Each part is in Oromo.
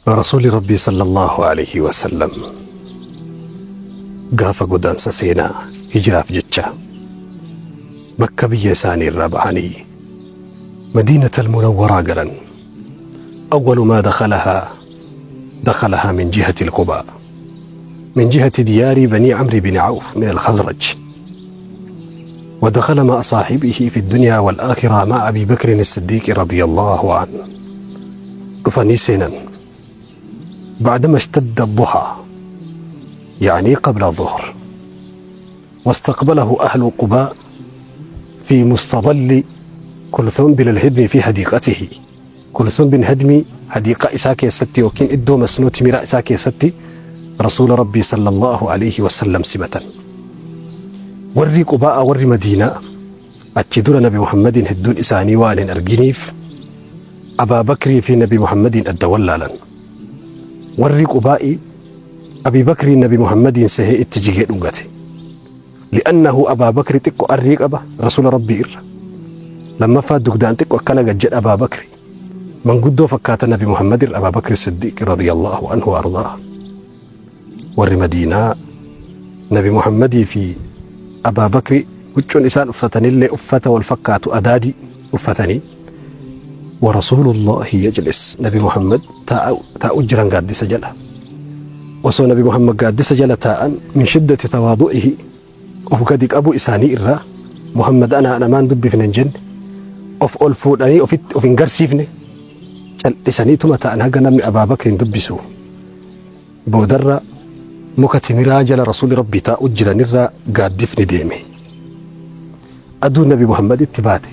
Rasuulli Rabbii sallallaahu aleyhi wa sallam gaafa godaansa seenaa hijraaf jecha bakka biyya isaanii irraa bahanii Madiinatal Munawwaraa galan. Awwalu maa dakhalahaa dakhalahaa min jihati al-Qubaa min jihati diyaari banii Amri bin Awf min al-Khazraj ودخل مع صاحبه في الدنيا والآخرة مع أبي بكر الصديق رضي الله عنه dhufanii seenan بعدما اشتد الضحى يعني قبل الظهر واستقبله أهل قباء في مستظل كلثوم بن الهدم في حديقته كلثوم بن هدمي حديقة isaa keessatti yookiin iddoo masnoo timiraa isaa keessatti rasuula rabbii sallallahu alaihi wasallam simatan warri qubaa'a warri madiinaa achi dura nabi muhammadiin hedduun isaanii waan hin arginiif Abaa Bakrii fi Nabi Muhammadiin adda wallaalan. Warri Qubaa'i Abii Bakriin Nabi Muhammadiin sehee itti jigee dhungate. Li'annahu Abaa Bakri xiqqo arrii qaba Rasuula Rabbii irra. Lammaffaa dugdaan xiqqo akkana gad jedha Abaa Bakri. Manguddoo fakkaata Nabi Muhammad irra Abaa Bakri Siddiiq radiyallahu anhu wa ardaa. Warri Madiinaa Nabi Muhammadii fi Abaa Bakri huccuun isaan uffatanillee uffata wal fakkaatu adaadii uffatanii wa rasuulullaahi yajlis Nabi Muhammad taa'u jiran gaaddisa jala. Osoo Nabi Muhammad gaaddisa jala taa'an min shiddati tawaadu'ihi of gadi qabuu isaanii irraa Muhammad anaa namaan dubbifne hin jenne of ol fuudhanii ofitti of hin garsiifne cal'isaniituma ta'an haga namni Abaa Bakriin dubbisu. Boodarra muka timiraa jala Rasuulli Rabbii taa'u jiranirra gaaddifni deeme. Aduun Nabi Muhammaditti baate.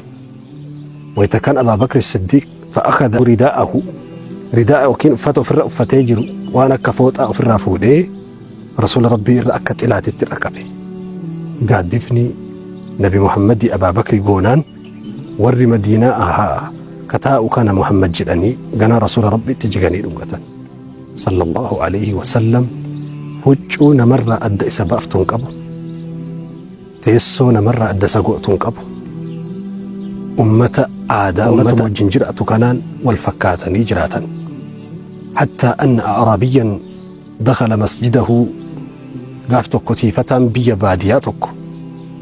Wayta kan Abaa Bakri Siddiiq fa'akhadha ridaa'ahu ridaa'a yookiin uffata ofirra uffatee jiru waan akka fooxaa ofirraa fuudhee Rasuula Rabbii irra akka xilaatitti irra qabe. Gaaddifni Nabi Muhammadii Abaa Bakri goonaan warri Madiinaa ahaa ka taa'u kana Muhammad jedhanii ganaa Rasuula Rabbiitti jiganii dhungatan. Sallallahu aleyhi wasallam huccuu namarraa adda isa baaftu hin qabu. Teessoo namarraa adda isa gootu hin qabu. Ummata aadaa ummata wajjin jiraatu kanaan wal fakkaatanii jiraatan. Hattaa anna a'raabiyyan dakhala masjidahu gaaf tokko tiifataan biyya baadiyaa tokko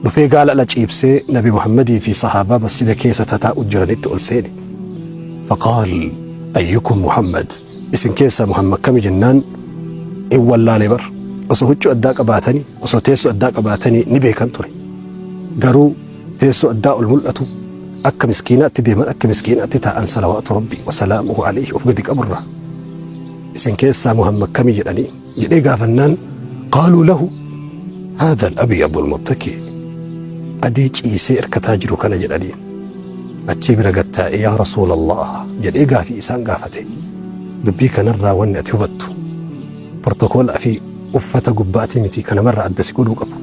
dhufee gaala ala ciibsee Nabi Muhammadii fi sahaabaa masjida keessa tataa'u jiranitti ol seene. Faqaal ayyukum Muhammad isin keessaa Muhammad kami jennaan hin wallaale bar osoo huccuu addaa qabaatanii osoo teessoo addaa qabaatanii ni beekan ture. Garuu teessoo addaa ol mul'atu akka miskiinaatti deeman akka miskiinaatti taa'an salawaatu rabbi wasalaamuhu alayhi of gadi qaburraa. Isin keessaa Muhammad kami jedhanii jedhee gaafannaan qaaluu lahu haadha al-abyadu al-muttaki adii ciisee irkataa jiru kana jedhanii achii bira gad taa'ee yaa rasuulallah jedhee gaafii isaan gaafate. Dubbii kanarraa wanni ati hubattu portokoolaa fi uffata gubbaatii miti kan namarraa adda si godhuu qabu.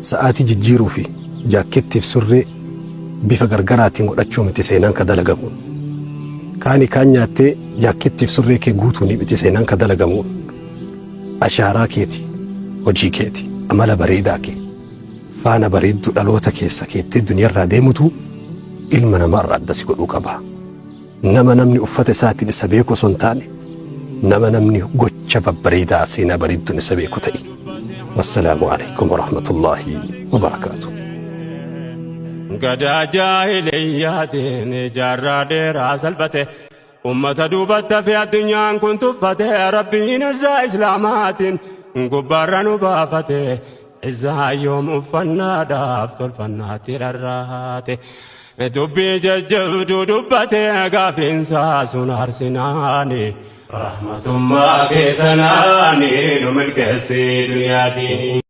Sa'aatii jijjiiruu fi jaakkettiif surree bifa gargaraatiin godhachuu miti seenaan ka dalagamuun. Kaani kaan nyaattee jaakkettiif surree kee guutuunii miti seenaan ka dalagamuun. Ashaaraa keeti, hojii keeti, amala bareedaa kee, faana bareedduu dhaloota keessa keettee duniyarraa deemutu ilma namaarraa adda si godhuu qaba. Nama namni uffata isaatiin isa beeku osoo hin taane, nama namni gocha babbareedaa seenaa bareedduun isa beeku ta'i. Wassalaamu alaikum warahmatullaahi wabarakaatuh. Gadaa jaahiliyyaatiin jaarraa dheeraa salphate. Ummata duubatti hafe addunyaan kun tuffate. Rabbiin izzaa islaamaatiin gubbaarra nu baafate. Izzaa yoom uffannaadhaaf tolfannaatti rarraate. Dubbii jajjabduu dubbate gaafiinsaa sun arsinaani. Rahmatummaa keessanaani nu milkeessi duniyaatiin.